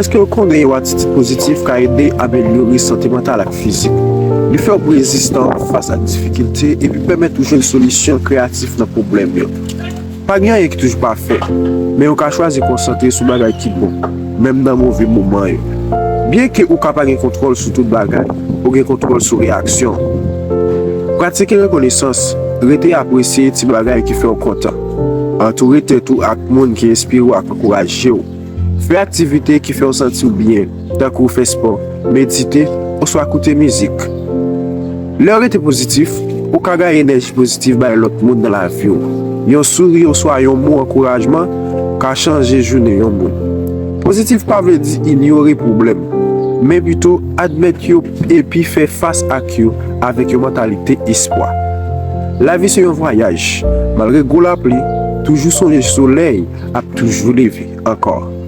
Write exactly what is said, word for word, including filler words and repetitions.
Èske w konnen yon atitid pozitif ka ede amelyore sante mantal ak fizik? Li fè w pi rezistan fas ak difikilte epi pèmèt ou jwenn solisyon kreyatif nan pwoblèm yo. Pa gen anyen ki toujou pafè, men ou ka chwazi konsantre sou bagay ki bon, menm nan move moman yo. Byenke ou ka pa gen kontwòl sou tout bagay, ou gen kontwòl sou reyaksyon w. Pratike rekonesans, rete apresye ti bagay ki fè w kontan. Antoure tèt ou ak moun ki enspire w ak ankouraje w. Fè aktivite ki fè w santi w byen, tankou fè spò, medite, oswa koute mizik. Lè w rete pozitif, ou ka gaye enèji pozitif bay lòt moun nan lavi w. Yon souri oswa yon mo ankourajman ka chanje jounen yon moun. Pozitif pa vle di inyore pwoblèm, men pito admèt yo epi fè fas ak yo avèk yon mantalite espwa. Lavi se yon vwayaj. Malgre gwo lapli, toujou sonje solèy ap toujou leve ankò.